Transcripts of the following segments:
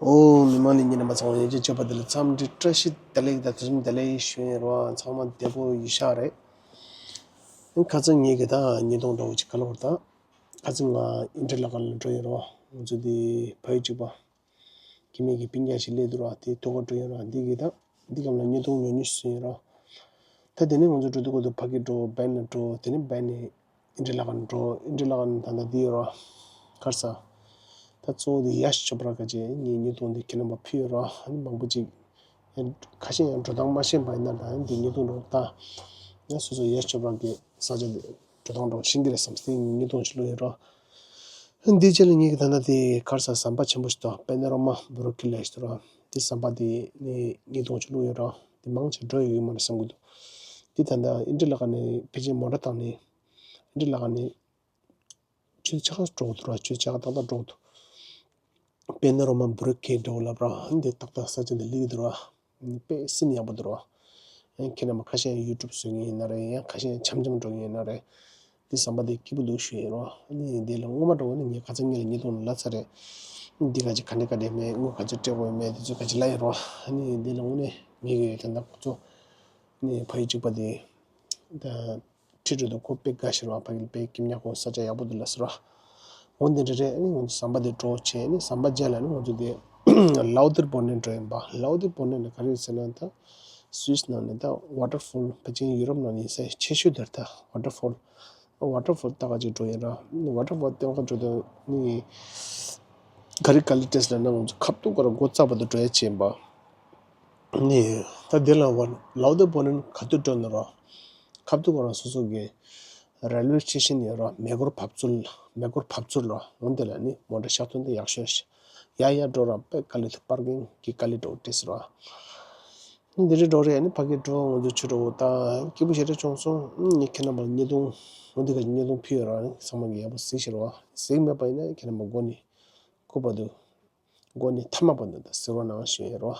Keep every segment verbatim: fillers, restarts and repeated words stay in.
ཨོ། མི་མང་ལ་ཉན་པ་ཚང་མ་ཡིན་གཅིག་སྤྱོད་པ་དེ་ལ་འཚམས་འདྲི་བཀྲ་ཤིས་བདེ་ལེགས་དང་དུས་གསུམ་བདེ་ལེགས་ཞུ་ཡིན་རོགས། ཚང་མ་བདེ་པོ་ཡིན་ཤག་རེད། ཁ་སང་ངེད་ཀྱི་ད་ཉིས་སྟོང་འདྲ་བོ་ཅིག་ག་ལ་བར་ད། ཁ་སང་ང་ཨིན་ཏྲི་ལ་ཁ་ལ་འགྲོ་ཡིན་རོགས། ང་ཚོ་དེ་ཕ་ཡུལ་གཅིག་པ། ཁྱིམ་མི་གི་སྤུན་ཀྱག་ཞིག་སླེབས་འདུག་ར། དེ་ཐུག་ག་འགྲོ་ཡོད་ར། འདི་གི་ད་འདི་གམ་ལ་ཉིས་སྟོང་ཉོ་ཉོ་ཞུས་ཡོད་ར། ད་དེ་ནས་ང་ཚོ་འགྲོ་དུས་སྐབས་དུ་ཕ་གི་འགྲོ། བན་ལ་འགྲོ། དེ་ནས་བན་ནས་ཨིན་ཏྲི་ལ་ཁ་འགྲོ། ཨིན་ཏྲི་ལ་ཁ་ད་ལྟ་འདི་ཡོད་ར། ག་རེ་ཟ། ད་གཙོ་བོ་དེ་ཡ་ཤི་ཅོབ་ར་ག་ཅེ་ངས་ཉིས་སྟོང་འདི་ཁྱེད་རྣམ་པ་ཕུལ་ཡོད་ར། ཨ་ནི་མང་པོ་ཅིག་ཡང་ཁ་ཤས་ཡང་འགྲོ་སྟངས་མ་ཤེས་པ་ཡིན་ན་ད་ཡང་འདི་ཉིས་སྟོང་འགྲོ་ད། ཡང་སོ་སོ་ཡ་ཤི་ཅོབ་ར་གི་ས་ཆ་འདི་འགྲོ་སྟངས་འགྲོ་ཤེས་ཀྱི་རེད་བསམ་སྟེ་ངས་ཉིས་སྟོང་ཅིག་བླུགས་ཡོད་ར། འདི་རྗེས་ལ་ངེད་ཀྱི་ད་ལྟ་དེ་ག་རེ་ཟ། ཟམ་པ་ཆེན་པོ་ཞིག་འདུག་པེ་ནོ་ར་མ་བུ་རུ་ཀི་ལབ་ཞིག་འདུག་ར། དེ་ཟམ་པ་དེ་ནས་ཉིས་སྟོང་ཅིག་བླུགས་ཡོད་ར། དེ་མང་ཆེ་འགྲོ་ཡོད་ཀྱི་མ་རེད་བསམ་གྱི་འདུག་དེ་ད་ལྟ་ཨིན་ཏྲི་ལ་ཁ་ནས་ཕལ་ཆེར་མོ་ཊ་བཏང་ནས་ཨིན་ཏྲི་ལ་ཁ་ནས་ཆུ་ཚོད་ཆ་ག་འགྲོ་གི་འདུག་ར། ཆུ་ཚོད་ཆ་ག་ཏག་ཏག་འགྲོ་གི་འདུག་པེ་ནོ་ར་མ་བུ་རུ་ཀི་འདྲ་བོ་ལབ་ར། འདི་ཏག་ཏག་ས་ཆ་འདི་སླེབས་ཀྱི་འདུག་ར། དཔེ་སྲིད་ཡག་པོ་འདུག་ར། ཡང་ཁྱེད་རྣམ་པ་ཁ་ཤས་ཡང་ཡུ་ཊུབ་བཟོ་མཁན་ཡིན་ན་རེད། ཡང་ཁ་ཤས་ཡང་འཆམ་འཆམ་འགྲོ་མཁན་ཡིན་ན་རེད། འདི་ཟམ་པ་འདི་སྐྱིད་པོ་འདུག་ཞུ་ཡིན་རོ། ཨ་ནི་འདི་ལ་སྔོན་མ་འགྲོ་བ་ནི་ངས་ཁ་སང་ངེད་ལ་ཉིས་སྟོང་ལ་ལབ་ཚར་རེད། འདི་ག་ཅིག་ག་འདྲ་ག་འདྲ་མེད། དངུལ་ག་ཚོད་སྤྲད་དགོས་མེད་དེ་ཚོ་ག་ཅིག་ལབ་ཡིན་རོ། ཨ་ནི་འདི་ལ་དངོས་གནས་ངེད་ཀྱི་ད་ལྟ་ཁོ་ཚོ་ནི་ཕ་ཡུལ་གཅིག་པ་དེ་ད་ཁྲིད་འགྲོ་དུས་ཁོ་དཔེ་དགའ་ཤོས་རོ། ཕ་གི་དཔེ་སྐྱིད་ཉག་གོ་ས་ཆ་ཡག་པོ་འདུག་ལབ་ཟེར་རོ། འོ་འདི་འདྲ་རེད། ཨ་ནི་ང་ཚོ་ཟམ་པ་དེ་འགྲོ་བྱས་ནི་ཟམ་པ་རྗེས་ལ་ནི་ང་ཚོ་དེ་ལའོ་དིར་བོ་ནན་འགྲོ་ཡིན་པ། ལའོ་དིར་བོ་ནན་ནི་ག་རེ་ཟེར་ན་ད་སུད་སི་ནང་ནས་ད་ཝ་ཊར་ཕོལ་ཕལ་ཆེར་ཡུ་རོབ་ནང་ནས་ས་ཆེ་ཤོས་དེར་ད་ཝ་ཊར་ཕོལ། ཝ་ཊར་ཕོལ་ལྟ་ག་ཅིག་འགྲོ་ཡིན་ར། ཝ་ཊར་ཕོལ་ལྟ་ག་འགྲོ་དུས་ནི་ག་རེ་དཀའ་ལས་འཕྲད་ལབ་ན་ང་ཚོ་ཁ་ཐུག་ག་ར་འགོ་བཙུགས་པ་དང་འགྲོ་ཡ་བྱེད་པ། ནི་ད་དེ་ལ་ཝ་ལའོ་དིར་བོ་ནན་ག་དུས་འགྲོ་ན་ར། ཁ་ཐུག་ག་ར་སོ་སོ་གི་རེལ་ཝེ་སི་ཊེ་ཤན་ཡོད་ར། མེ་འཁོར་བབས་ཚུགས། མེ་འཁོར་བབས་ཚུགས་ར། འོ་འདི་ལ་ནི་མོ་ཊ་ཤག་ཐོན་དེ་ཡག་ཤོས་ཤག་ཡ་ཡ་འགྲོ་ར་དཔེ་དཀའ་ལས་ཐུག་པར་ཀིང་གི་དཀའ་ལས་འགྲོ་འདྲེས་ར། འདི་རེ་འགྲོ་རེད། ནི་ཕ་གི་འགྲོ་ང་ཚོ་ཆུ་འགྲོ་ད་སྐྱིད་པོ་ཞེ་དྲག་བྱུང་སོང་། ནི་ཁྱེད་རྣམ་པ་ཉིས་སྟོང་འོ་འདི་ག་ཉིས་སྟོང་ཕུལ་ཡོད་ར། ནི་ཚང་མ་གི་ཡག་པོ་གཟིགས་ཤེས་ར། གཟིགས་མེད་པ་ཡིན་ན་ཁྱེད་རྣམ་པ་མགོ་ནི་སྐུ་པ་དུ་མགོ་ནི་ཐ་མ་པ་འདུག་ད་ཟེར་བ་ནང་ཞུ་ཡིན་རོ།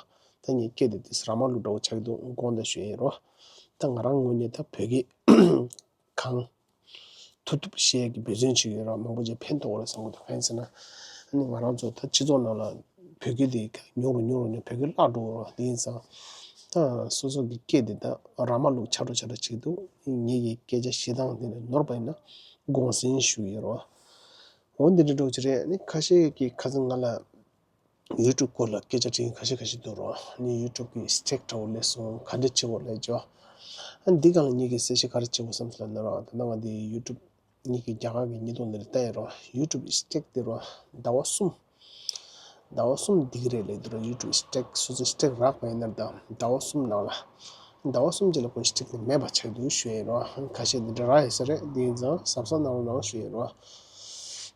ད་ངས་སྐད་དེ་དེ་ར་མ་ལུག་འདྲ་བོ་ཆགས་ཀྱི་འདུག་དགོངས་དག་ཞུ་ཡིན་རོ། ད་ང་རང་ངོས་ནས་ད་བོད་སྐད་གང་ཐུབ་ཐུབ་བཤད་ཀྱི་འབད་བརྩོན་བྱེད་ཀྱི་ཡོད་ར། མང་པོ་ཅིག་ཕན་ཐོགས་རེད་བསམ་གྱི་འདུག་གང་ཡིན་ཟེར་ན་ཨ་ནི་ང་རང་ཚོ་ད་སྤྱི་ཚོགས་ནང་ལ་བོད་སྐད་དེ་ཉུང་རུ་ཉུང་རུ་ཉུང་བོད་སྐད་བརླག་འགྲོ་གི་རེད། དེ་ཡིན་ཙང་ད་སོ་སོ་གི་སྐད་དེ་ད་ར་མ་ལུག་ཆགས་འགྲོ་ཆགས་འགྲོ་བྱེད་ཀྱི་འདུག་ངེད་ཀྱི་སྐད་ཆ་བཤད་སྟངས་དེ་ནས་ནོར་བ་ཡིན་ན་དགོངས་སེལ་ཞུ་གི་ཡོད་རོ། འོ་འདི་འདྲ་འདྲ་བོ་ཅིག་རེད། ནི་ཁ་ཤས་ཀྱིས་ཁ་སང་ང་ལ་ཡུ་ཊུབ་སྐོར་ལ་སྐད་ཆ་དྲིས་མཁན་ཁ་ཤས་ཁ་ཤས་འདུག་རོ། ནི་ཡུ་ཊུབ་ཀྱི་སི་ཊེག་འདྲ་བོ་སླེབས་སོང་། ག་འདྲ་བྱེད་དགོས་ལབ་ཅོ། ཨ་འདི་སྒང་ལ་ངེད་ཀྱིས་གསལ་བཤད་ག་རེ་བྱེད་དགོས་བསམ་སོང་ལབ་ན་རོ། ད་ལྟ་ང་འདི་ཡུ་ཊུབ་ངེད་ཀྱིས་རྒྱ་གར་གྱི་ཉིས་སྟོང་འདིར་བལྟས་ཡོད་རོ། ཡུ་ཊུབ་སི་ཊེག་དེ་རོ་ཟླ་བ་གསུམ། ཟླ་བ་གསུམ་འདི་གི་རེད་ལབ་འདུག་ར། ཡུ་ཊུབ་སི་ཊེག་སོ་སོའི་སི་ཊེག་རག་པ་ཡིན་ན་ད་ཟླ་བ་གསུམ་ནང་ལ་ཟླ་བ་གསུམ་རྗེས་ལ་ཁོང་སི་ཊེག་དེ་མེད་པ་ཆགས་འདུག་ཞུ་ཡིན་རོ། ཁ་ཤས་འདི་འདྲ་རག་ཡོད་ས་རེད། འདི་ཡིན་ཙང་གཟབ་གཟབ་གནང་རོགས་གནང་ཞུ་ཡིན་རོ།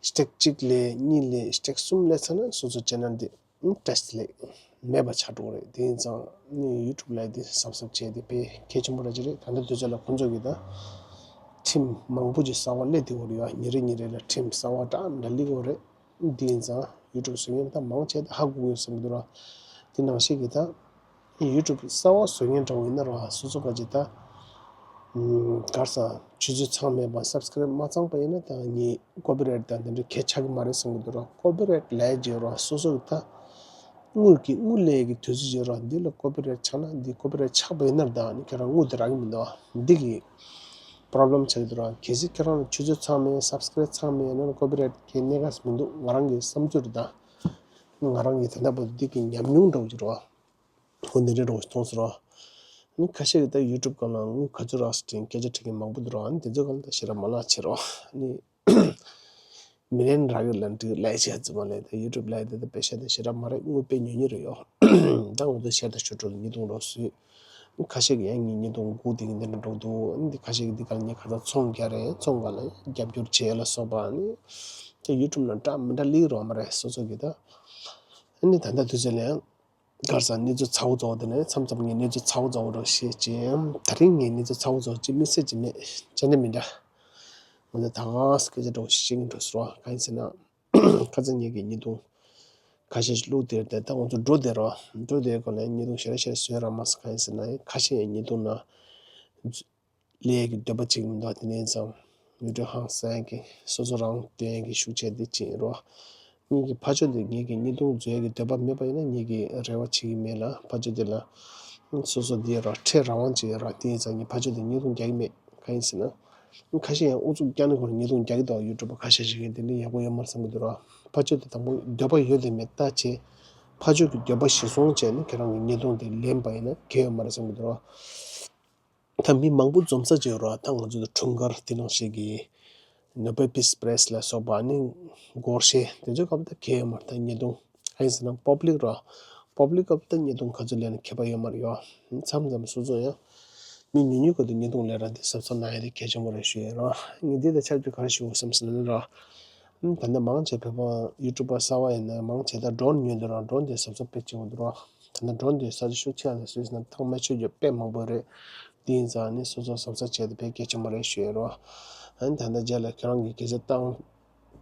སི་ཊེག་གཅིག་ལས་གཉིས་ལས་སི་ཊེག་གསུམ་ལས་ཚར་ན་སོ་སོ་ཅེ་ནལ་འདི་བཀྲ་ཤིས་བདེ་ལེགས་མེད་པ་ཆགས་འགྲོ་གི་རེད། དེ་ཡིན་ཙང་ནི་ཡུ་ཊུབ་ལ་འདི་གཟབ་གཟབ་བྱས་ཏེ་དཔེ་གལ་ཆེན་པོ་འདྲ་ཅིག་རེད། ད་ལྟ་དུས་ཚོད་ལ་ཁོང་ཚོ་གིས་ད་ཁྲིམས་མང་པོ་ཅིག་གསར་པ་སླེབས་བསྡད་ཡོད་རེད་ཡ། ཉིན་རེ་ཉིན་རེ་ལ་ཁྲིམས་གསར་པ་འདྲ་འདྲ་སླེབས་ཡོད་རེད། འདི་ཡིན་ཙང་ཡུ་ཊུབ་བཟོ་མཁན་ད་མང་ཆེ་ད་ཧ་གོ་གི་ཡོད་བསམ་གྱི་འདུག་ར། འདི་ནང་བཞིན་གྱི་ད་ཡུ་ཊུབ་གསར་པ་བཟོ་མཁན་འདྲ་བོ་ཡིན་ན་ར་སོ་སོ་ག་ཅིག་ད་ག་རེ་ཟ་ཆུ་ཚོད་ཚང་མེད་པ་སབ་སི་ཀ་རེབ་མ་ཚང་པ་ཡིན་ན་ད་ངས་ཀོ་པི་རའེ་ཊི་དང་དེ་འདྲ་གལ་ཆགས་ཀྱི་མ་རེད་བསམ་གྱི་འདུག་ར། ཀོ་པི་རའེ་ཊི་ལབ་ཡས་ཅིག་ཡོད་ར། སོ་སོ་གི་ད་དངུལ་གྱི་དངུལ་ལས་ཀྱི་དུས་ཚོད་ཅིག་ཡོད་ར། འདི་ལ་ཀོ་པི་རའེ་ཊི་ཆགས་ན་འདི་ཀོ་པི་རའེ་ཊི་ཆགས་པ་ཡིན་ན་ད་ནི་ཁྱེད་རང་དངུལ་དེ་རག་གི་མི་འདུག་འདི་གི་པོ་རོབ་ལེམ་ཆགས་ཀྱི་འདུག་ར། གལ་སྲིད་ཁྱེད་རང་ལ་ཆུ་ཚོད་ཚང་མེད་སབ་སི་ཀ་རེབ་ཚང་མེད་ན་ཀོ་པི་རའེ་ཊི་གི་གནད་འགག་མི་འདུག་ང་རང་གི་བསམ་ཚུལ་རེད་ད། ང་རང་གི་ད་ལྟ་བར་དུ་འདི་གི་ཉམས་མྱོང་འདྲ་བོ་ཅིག་རེད་བ། འོ་འདི་འདྲ་འདྲ་བོ་ཞིག་མཐོང་སོང་ར། ནི་ཁ་ཤས་ཀྱིས་ད་ཡུ་ཊུབ་སྒང་ལ་དངུལ་ག་ཚོད་རག་སོང་དྲན་སྐད་ཆ་དྲི་མཁན་མང་པོ་འདུག་ར། ནི་དེ་ཚོའི་སྒང་ལ་ད་ཞེ་དྲག་མ་ལབ་བྱེད་རོགས། ནི་མི་ལན་རག་གི་ལབ་འགྲིག་ལབ་བྱས་ཙམ་མ་ལས་ད་ཡུ་ཊུབ་ལབ་ཡ་དེ་ད་པེ་ས་དེ་ཞེ་དྲག་མ་རེད། དངུལ་དཔེ་ཉུང་ཉུང་རེད་ཡོ། ད་ང་ཚོ་ཤར་དང་ཤོར་འགྲོ་ལ་ཉིས་སྟོང་རོགས་བཟོས། ཁ་ཤས་ཀྱིས་ཡང་ངས་ཉིས་སྟོང་དགུ་དེ་གི་འདི་འདྲ་འགྲོ་འདུག་ཨ་ནི་འདི་ཁ་ཤས་ཀྱིས་འདི་ག་ལ་ངས་ཁ་ཚ་ཚོང་རྒྱག་རེད། ཚོང་ག་ལ་རྒྱབ་སྐྱོར་བྱེད་ལ་སོགས་པ་ཨ་ནི་ད་ཡུ་ཊུབ་ནང་འདྲ་མི་འདྲ་ལིག་རོགས་མ་རེད། སོ་སོ་གི་ད་ཨ་ནི་ད་ལྟ་དུས་ཚོད་ལ་ཡང་གར་ས་གནས་ཚུལ་ཚ་བོ་ཚ་བོ་དེ་ནས་མཚམས་མཚམས་ངས་གནས་ཚུལ་ཚ་བོ་ཚ་བོ་འདྲ་བཤད་ཅིང་། ད་རིང་ངས་གནས་ཚུལ་ཚ་བོ་ཚ་བོ་ཅིག་དམིགས་བསལ་ཅིག་མེད་ཅེ་ནས་མི་འདྲ། ང་ཚོ་ད་ག་སྐད་ཆ་འདྲ་བོ་བཤད་ཀྱི་འགྲོ་ཟེར་བ་གང་ཡིན་ཟེར་ན། ཁ་སང་ངེད་ཀྱིས་ཉིས་སྟོང་ཁ་ཤས་ཤིག་བླུགས་དེར་དེ་ད་ང་ཚོ་འགྲོ་བསྡད་རོགས། འགྲོ་བསྡད་སྐོར་ལ་ཉིས་སྟོང་ཞེ་དྲག་ཞེ་དྲག་བཟོས་ར་མ་སོང་། གང་ཡིན་ཟེར་ན་ཁ་ཤས་ཡང་ཉིས་སྟོང་ནང་ལས་ཀྱི་འདོད་པ་བྱེད་ཀྱི་མི་འདུག་དེ་ནས་ཙང་ཡུ་ཊུབ་ཧང་སང་གི་སོ་སོ་རང་སྟོན་གྱི་ཤུགས་ཆེ་དེ་ཅིག་ཡིན་རོགས། ངེད་ཀྱི་ཕ་ཆོས་དེ་ངེད་ཀྱི་བརྙན་ཐུང་བཟོ་ཡ་གི་འདོད་པ་མེད་པ་ཡིན་ན། ངེད་ཀྱི་རེ་བ་བྱེད་ཀྱི་མེད་ལ། ཕ་ཆོས་དེ་ལ་སོ་སོ་དེ་ར་ཁྲལ་རང་དབང་བྱེད་ཡ་ར། དེ་ཡིན་ཙང་ངས་ཕ་ཆོས་དེ་བརྙན་ཐུང་རྒྱག་གི་མེད། གང་ཡིན་ཟེར་ན། ཁ་ཤས་ཡང་ཨུ་ཚུགས་རྒྱག་ནས་ཁོ་རང་བརྙན་ཐུང་རྒྱག་གི་འདུག་ཡུ་ཊུབ་པ་ཁ་ཤས་ཤིག་གིས། དེ་འདྲ་ཡག་པོ་ཡོད་མ་རེད་བསམ་གྱི་འདུག་ར། ཕ་ཆོས་དེ་དང་པོ་འདོད་པ་ཡོད་དེ་མེད་ལྟ་བྱས། ཕ་ཆོས་ཀྱི་འདོད་པ་གཞིར་བཟུང་བྱས་ནས་ཁྱེད་རང་གི་བརྙན་ཐུང་དེ་ལེན་པ་ཡིན་ན་གལ་ཡོད་མ་རེད་བསམ་གྱི་འདུག་ར། ད་མི་མང་པོ་འཛོམས་ས་ཅིག་ཡོད་ར། ད་ང་ཚོ་དེ་འཁྲུངས་སྐར་དེ་ནང་བཞིན་གྱི་ནོ་བེལ་པིས་པྲེ་ཛི་ལ་སོགས་པ་ནི་སྒོར་གཞས་དེ་ཚོའི་སྐབས་དེ་གལ་ཡོད་མ་རེད། ད་བརྙན་ཐུང་གང་ཡིན་ཟེར་ན་པབ་ལིག་ར། པབ་ལིག་སྐབས་དེ་བརྙན་ཐུང་ག་ཚོད་ལེན་ན་ཁྱད་པར་ཡོད་མ་རེད་ཡ། མཚམས་མཚམས་སོ་སོ་ཡང་མི་ཉུང་ཉུང་གི་དེ་བརྙན་ཐུང་ལེན་ར། དེ་གཟབ་གཟབ་གནང་ཡ་དེ་གལ་ཆེན་པོ་རེད་ཞུ་ཡ་ར། ངས་འདི་དང་ཆབས་ཅིག་ག་རེ་ཞུ་དགོས་བསམ་ཟེར་ན་ར། ད་ལྟ་མང་ཆེ་བོད་པ་ཡུ་ཊུབ་པ་གསར་པ་ཡིན་ན་མང་ཆེ་ད་ཌོན་ཉོས་འདུག་ར། ཌོན་དེ་གཟབ་གཟབ་དཔེ་བྱེད་དགོས་འདུག་ར། ད་ལྟ་ཌོན་དེ་ས་ཆ་ཤུགས་ཆེ་ཡང་ལ་སུས་ན་བཏང་མི་ཆོག་རྒྱུ་དཔེ་མང་པོ་རེད། དེ་ཡིན་ཙང་ནི་སོ་སོ་གཟབ་གཟབ་བྱས་ཏེ་དཔེ་གལ་ཆེན་པོ་རེད་ཞུ་ཡ་རོ། ཨ་ནི་ད་ལྟ་རྗེས་ལ་ཁྱོད་རང་གི་གལ་ཆེ་བཏང་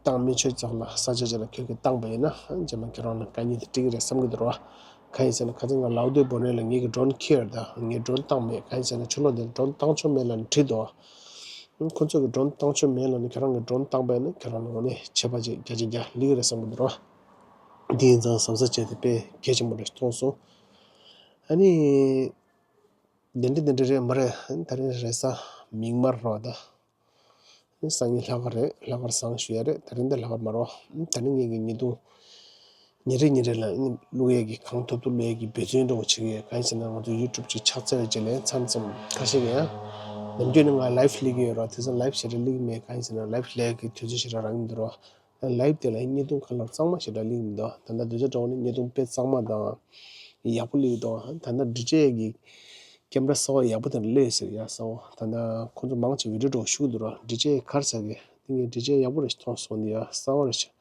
བཏང་མི་ཆོག་ཙང་ལ་ས་ཆ་རྗེས་ལ་ཁྱོད་ཀྱིས་བཏང་པ་ཡིན་ན། ཨ་ནི་རྗེས་མ་ཁྱོད་རང་ལ་དཀའ་ངལ་དེ་འཕྲད་ཀྱི་རེད་བསམ་གྱི་འདུག་རོ། གང་ཡིན་ཟེར་ན་ཁ་སང་ང་ལའུ་ཏེ་བོ་ནེ་ལ་ངེད་ཀྱི་ཌོན་ཁྱེར་ད་ངས་ཌོན་བཏང་མེད། གང་ཡིན་ཟེར་ན་ཕྱི་ལོགས་དེར་ཌོན་བཏང་ཆོག་མེད་ལབ་ནས་བྲིས་འདུག་ཁོ་ཚོ་གི་ཌོན་བཏང་ཆོག་མེད་ལབ་ནས་ཁྱོད་རང་གི་ཌོན་བཏང་པ་ཡིན་ན་ཁྱོད་རང་ལ་ངོ་ནས་ཆད་པ་ཅིག་བརྒྱ་ཆ་བརྒྱ་ལེན་གྱི་རེད་བསམ་གྱི་འདུག་རོ། འདི་ཡིན་ཙང་གཟབ་གཟབ་བྱས་ཏེ་དཔེ་གལ་ཆེན་པོ་རེད་མཐོང་སོང་། ཨ་ནི། དེ་འདྲ་དེ་འདྲ་རེད་མ་རེད། ད་རིང་རེས་གཟའ་མིག་དམར་རོ། ད་ནི་སང་ཉིན་ལྷག་དཀར་རེད། ལྷག་དཀར་བཟང་ཞུ་ཡ་རེད། ད་རིང་འདི་ལྷག་དཀར་མ་རོ། ད་ནི་ངེད་ཀྱི་ཉིན་ཐུང་ཉིན་རེ་ཉིན་རེ་ལ་ནི་བླུག་ཡས་ཀྱི་གང་ཐུབ་ཐུབ་བླུག་ཡས་ཀྱི་འབད་བརྩོན་འདྲ་བོ་བྱེད་ཀྱི་ཡོད། གང་ཡིན་ཟེར་ན་ང་ཚོ་ཡུ་ཊུབ་ཅིག་ཆགས་ཚར་བའི་རྗེས་ལ་མཚམས་མཚམས་ཁ་ཤས་ཀྱིས་ཡང་ནམ་རྒྱུན་ནི་ང་ལའིབ་སླེབས་ཀྱི་ཡོད་རོ། དེང་སང་ལའིབ་ཞེ་དྲག་སླེབས་ཀྱི་མེད། གང་ཡིན་ཟེར་ན་ལའིབ་སླེབས་ཀྱི་དུས་ཚོད་ཞེ་དྲག་རག་གི་མི་འདུག་རོ། ལའིབ་དེ་ལ་བརྙན་ཐུང་ཁ་ལོ་གཙང་མ་ཞེ་དྲག་སླེབས་མི་འདུག་ད་ལྟ་འདོད་ཆགས་འདྲ་བོ་ནི་བརྙན་ཐུང་དཔེ་གཙང་མ་དང་ཡག་པོ་སླེབས་འདུག་ད་ལྟ་ཌི་ཇེ་གི་ཀེམ་ར་གསར་པ་ཡག་པོ་དེ་འདྲ་སླེབས་ཟེར་ཡ་གསར་པ། ད་ལྟ་ཁོ་ཚོ་མང་ཆེ་བི་ཌིའོ་འདྲ་བོ་ཞུ་གི་འདུག་ར། ཌི་ཇེ་ག་རེ་ཟེར་གི་དེ་ངས་ཌི་ཇེ་ཡག་པོ་རེ་ཞིག་མཐོང་སོང་། འདི་ཡ་གསར་པ་རེ་ཞིག་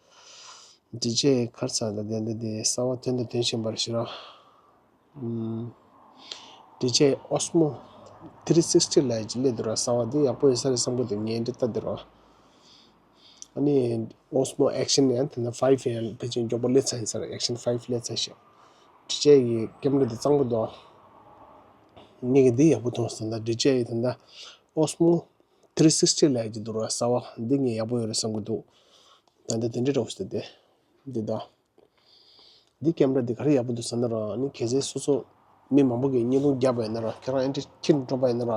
ཌི་ཇེ་ག་རེ་ཟེར་ད་དེ་འདི་དེ་གསར་པ་དོན་དང་དོན་ཤེས་པ་རེ་ཞིག་ར། ཨུམ། ཌི་ཇེ་ཨོ་སི་མོ་ཐི་རི་སིག་སི་ཊི་ལབ་ཡ་ཅིག་སླེབས་འདུག་ར། གསར་པ་འདི་ཡག་པོ་ཡོད་ས་རེད་བསམ་གི་འདུག་ངས་འདི་ལྟ་འདི་ར། ཨ་ནི་ཨོ་སི་མོ་ཨེག་ཤན་ཡང་དེ་ན་ཕའིབ་ཡང་ཕལ་ཆེར་མགྱོགས་པོ་སླེབས་ཚར་ཡིན་ས་རེད། ཨེག་ཤན་ཕའིབ་སླེབས་ཚར་ཤག་ཌི་ཇེ་ཡི་ཀེམ་ར་འདི་གཙང་པོ་འདུག་ངས་ཀྱི་འདི་ཡག་པོ་མཐོང་སོང་། ད་ཌི་ཇེ་ཡི་ད་ལྟ་ཨོ་སི་མོ་ཐི་རི་སིག་སི་ཊི་ལབ་ཡ་ཅིག་འདུག་ར། གསར་པ་འདི་ངས་ཡག་པོ་ཡོད་རེད་བསམ་གི་འདུག་ད་ལྟ་དེ་འདྲའི་འདྲ་བོ་ཞིག་ད་དེ་འདི་ད། འདི་ཀེམ་ར་འདི་ག་རེ་ཡག་པོ་འདུག་ཟེར་ན་ར། ཨ་ནི་གལ་སྲིད་སོ་སོ་མི་མང་པོ་གིས་བརྙན་ཐུང་བརྒྱབ་པ་ཡིན་ན་ར། ཁྱོད་རང་ཨེ་འདྲ་ཁྱེར་འགྲོ་པ་ཡིན་ན་ར།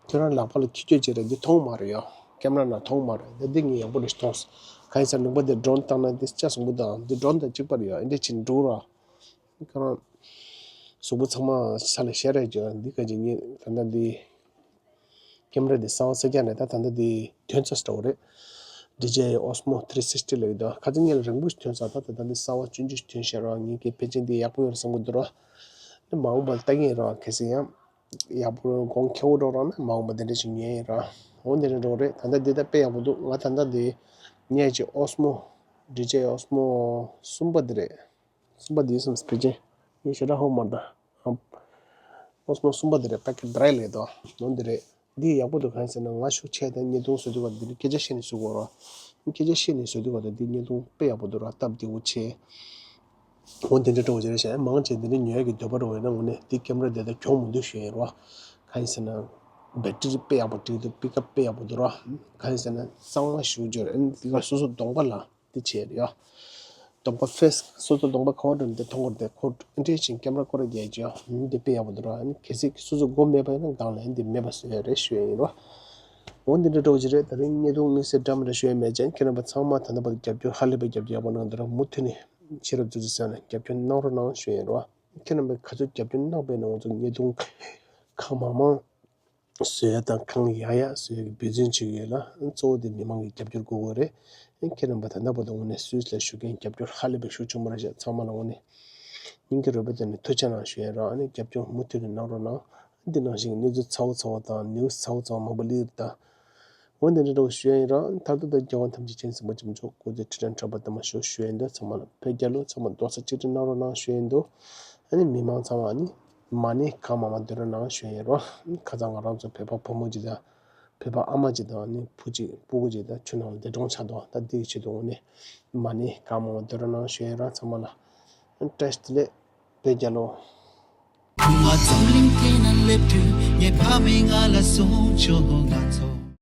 ཁྱོད་རང་ལག་པ་ལ་འཁྱེར་འཁྱེར་བྱས་ར་འདི་མཐོང་མ་རེད་ཡ། ཀེམ་ར་ནང་མཐོང་མ་རེད། འདི་འདི་ངས་ཡག་པོ་རེད་མཐོང་སོང་། གང་ཡིན་ཟེར་ན་ལུང་པ་འདི་ཌོན་བཏང་ན་འདི་ལྕགས་ཟུང་པོ་དང་འདི་ཌོན་དང་གཅིག་པ་རེད་ཡ། ཨེ་འདྲ་བྱས་འགྲོ་ར། ཁྱོད་རང་གཟུགས་པོ་ཚང་མ་ས་ལ་བཤལ་རེད་ཀྱི། འདི་ག་ཅིག་ཉིད་ད་ལྟ་འདི། ཀེམ་ར་འདི་གསར་པ་གསར་རྐྱང་རེད། ད་ད་ལྟ་འདི་ཐོན་ཚར་འདྲ་བོ་རེད། ཌི་ཇེ་ཨོ་སི་མོ་ཐི་རི་སིག་སི་ཊི་ལབ་ཡོད་དོ། ཁ་སང་ཉིན་ལ་རིང་པོ་ཞིག་ཐོན་ཚར། ད་ད་ལྟ་འདི་གསར་པ་སྤྱོད་འཇུག་ཞིག་ཐོན་ཤག་ར། ངས་ཀྱི་ཕལ་ཆེར་འདི་ཡག་པོ་ཡོད་རེད་བསམ་གི་འདུག་ར། འདི་མ་འོངས་པ་ལ་ལྟ་གི་ཡིན་ར། གལ་སྲིད་ཡང་ཡག་པོ་གོང་ཁེ་པོ་འགྲོ་རག་ན་མ་འོངས་པ་འདི་འདྲ་ཞིག་ཉོ་ཡིན་ར། འོ་འདི་འདྲ་འགྲོ་རེད། ད་ལྟ་འདི་ད་དཔེ་ཡག་པོ་འདུག་ང་ད་ལྟ་འདི་ཉོས་ཀྱི་ཨོ་སི་མོ་ཌི་ཇེ་ཨོ་སི་མོ་གསུམ་པ་འདི་རེད། གསུམ་པ་འདི་སམ་སྤེ་ཅན་ངས་ཞེ་དྲག་ཧོབ་མ་ད། ཨོ་སི་མོ་གསུམ་པ་འདི་རེད། པེ་ཀེཊ་བྷི་རའིཊ་ལབ་དོ། ནོ་འདི་རེད། འདི་ཡག་པོ་འདུག་གང་ཡིན་ཟེར་ན་ང་ཤུགས་ཆེ་དང་བརྙན་ཐུང་བཟོ་དུས་སྐབས་འདི་ནི་སྐད་ཆ་བཤད་ནས་བཟོ་དགོས་ར། སྐད་ཆ་བཤད་ནས་བཟོ་དུས་སྐབས་འདི་བརྙན་ཐུང་དཔེ་ཡག་པོ་འདུག་ར། སྟབས་བདེ་པོ་ཆེ། འོ་འདི་འདྲ་འདྲ་བོ་ཅིག་རེད་ཤག་མང་ཆེ་འདི་འདྲ་ཉོ་ཡག་གི་འདོད་པ་འདྲ་བོ་ཡོད་ན་ངོ་ནས་འདི་ཀེམ་ར་འདི་ད་གྱོང་མི་འདུག་ཞུ་ཡིན་ར། གང་ཡིན་ཟེར་ན་བེ་ཊི་རི་དཔེ་ཡག་པོ་འགྲིག་འདུག་པིག་ཨབ་དཔེ་ཡག་པོ་འདུག་ར། གང་ཡིན་ཟེར་ན་གཙང་མ་ཞེ་པོ་ཅིག་རེད། འདི་ག་སོ་སོ་གདོང་པ་ལ། དེ་བྱས་རེད་ཡ། གདོང་པ་ཕེ་སི་སོ་སོ་གདོང་པ་ག་བ་འགྲོ་ནས་དེ་མཐོང་གི་རེད། དེ་ཁོ་ཨེ་འདྲས་ཅིག་ཀེམ་ར་སྐོར་ར་རྒྱག་ཅིག་ཡ། ཨ་ནི་དེ་དཔེ་ཡག་པོ་འདུག་ར། ཨ་ནི་གལ་སྲིད་སོ་སོ་སྒོ་མེད་པ་ཡིན་ན་སྒང་ལ་ཨ་ནི་དེ་མེད་པ་བཟོ་ཡ་རེད་ཞུ་ཡ་ཡིན་རོ། འོ་འདི་འདྲ་འདྲ་བོ་ཅིག་རེད། ད་རིང་བརྙན་ཐུང་དམིགས་བསལ་འདྲ་མི་འདྲ་ཞུ་ཡ་མེད་ཅིང་ཁྱེད་རྣམ་པ་ཚང་མ་ད་ལྟ་བར་རྒྱབ་སྐྱོར་ཧ་ལས་པའི་རྒྱབ་སྐྱོར་ཡག་པོ་གནང་འདུག་ར། མུ་མཐུད་ནས་ཤེས་རབ་ཙི་ཙི་ཟེར་ནས་རྒྱབ་སྐྱོར་གནང་རོགས་གནང་ཞུ་ཡ་ཡིན་རོ། ཁྱེད་རྣམ་པས་ག་ཚོད་རྒྱབ་སྐྱོར་གནང་པས་ན་ང་ཚོ་བརྙན་ཐུང་གང་མང་མང་བཟོ་ཡ་དང་གང་ཡག་ཡག་བཟོ་ཡ་གི་འབད་བརྩོན་བྱེད་ཀྱི་ཡོད་ལ། གཙོ་བོ་དེ་མི་མང་གི་རྒྱབ་སྐྱོར་དགོས་ཀྱི་རེད། ཁྱེད་རྣམ་པ་ད་ལྟ་བར་དུ་དངོས་གནས་སུད་སི་ལ་བཞུགས་མཁན་རྒྱབ་སྐྱོར་ཧ་ལས་པའི་ཤུགས་ཆེན་པོ་རེད་ཤག་ཚང་མ་ལ་དངོས་གནས་སྙིང་གི་རུས་པའི་གཏིང་ནས་ཐུགས་རྗེ་གནང་ཞུ་ཡ་ར། ཨ་ནི་རྒྱབ་སྐྱོར་མུ་མཐུད་ནས་གནང་རོགས་གནང་། འདི་ནང་བཞིན་གནས་ཚུལ་ཚ་བོ་ཚ་བོ་དང་ནིའུ་སི་ཚ་བོ་ཚ་བོ་མང་པོ་སླེབས་ཡོད་ད། འོ་འདི་འདྲ་འདྲ་བོ་ཞུ་ཡ་ཡིན་ར། མཐར་ཐུག་ད་རྒྱལ་བ་ཐམས་ཅད་མཁྱེན་གསུམ་པོ་ཆེན་པོ་མཆོག་སྐུ་ཚེ་ཁྲི་ཕྲན་འཕྲིན་པ་དུ་མ་ཤོག་ཞུ་ཡ་ཡིན་འདུག་ཚང་མ་ལ་བོད་རྒྱལ་ལོ། ཚང་མ་རྡོག་རྩ་གཅིག་སྒྲིལ་གནང་རོགས་གནང་ཞུ་ཡ་ཡིན་འདུག་ཨ་ནི་མི་མང་ཚང་མ་ཨ་ནི་མ་ཎི་གང་མང་མང་འདོན་རོགས་གནང་ཞུ་ཡ་ཡིན་རོ། ཁ་སང་ང་རང་ཚོ་བོད་པ་བུ་མོ་ཅིག་དང་བོད་པ་ཨ་མ་ཅིག་དང་ཨ་ནི་བུ་ཅིག་སྤུ་གུ་ཅིག་དང་ཆུ་ནང་ལ་འདས་གྲོངས་ཆགས་འདུག་ད་འདི་གི་ཆེད་དུ་དངོས་གནས་མ་ཎི་གང་མང་མང་འདོན་རོགས་གནང་ཞུ་ཡ་ཡིན་ར། ཚང་མ་ལ་བཀྲ་ཤིས་བདེ་ལེགས། བོད་རྒྱལ་ལོ། ང་རྫོང་གླིང་དེ་ན་སླེབས་དུས་ངའི་ཕ་མས་ང་ལ་གསུངས་བྱུང་། ང་ཚོ།